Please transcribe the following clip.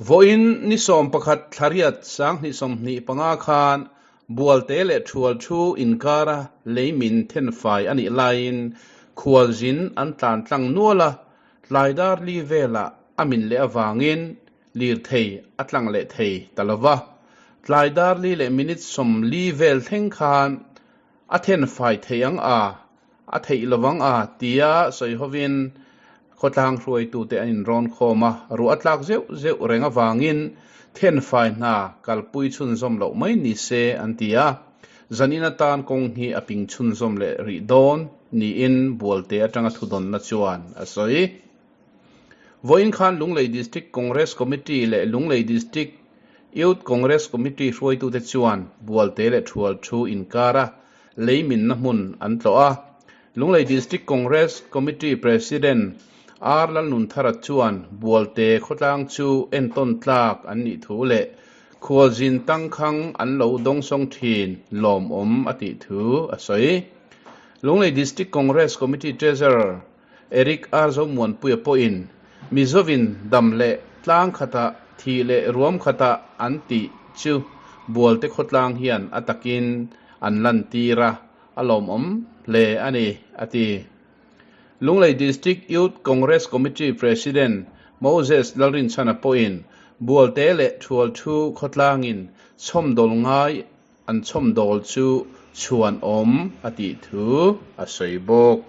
Vawiin ni 11 thla riat 2025 khan Bualte leh Thual thu inkara lei min thenfai a nih laiin khualzin an tlan tlang nual a, tlai dar li velah a min leh avangin lirthei a tlang leh thei ta lo va. Tlai dar li leh minute 40 vel thleng khan a thenfai thei ang a, a theih lovang a tia sawi hovin khawtlang hruaitute an inrawn khawm a, ruah a tlak zeuh zeuh reng avangin thenfai hna kalpui chhunzawm loh mai ni se an ti a, zanin atan kawng hi a ping chhunzawm leh rih dawn niin Bualte atanga thudawnna chuan a sawi. Vawiin khan Lunglei District Congress Committee leh Lunglei District Youth Congress Committee hruaitute chuan Bualte leh Thual thu inkara lei minna hmun an tlawh a. Lunglei District Congress Committee President R Lalnunthara chuan Bualte khawtlang chu entawn tlak an nih thu leh khualzin tangkhang an lo dawngsawng thin lawmawm a tih thu a sawi. Lunglei District Congress Committee Treasurer Eric R Zomuanpuia pawhin Mizovin dam leh tlang khatah thih leh ruam khatah an tih chu Bualte khawtlang hian a takin an lantir a, a lawmawm hle a ni, a ti. Lunglei District Youth Congress Committee President Moses Lalrinchhana pawhin Bualte leh Thualthu khawtlangin chhawmdawl ngai an chhawmdawl chu chhuanawm a tih thu a sawi bawk.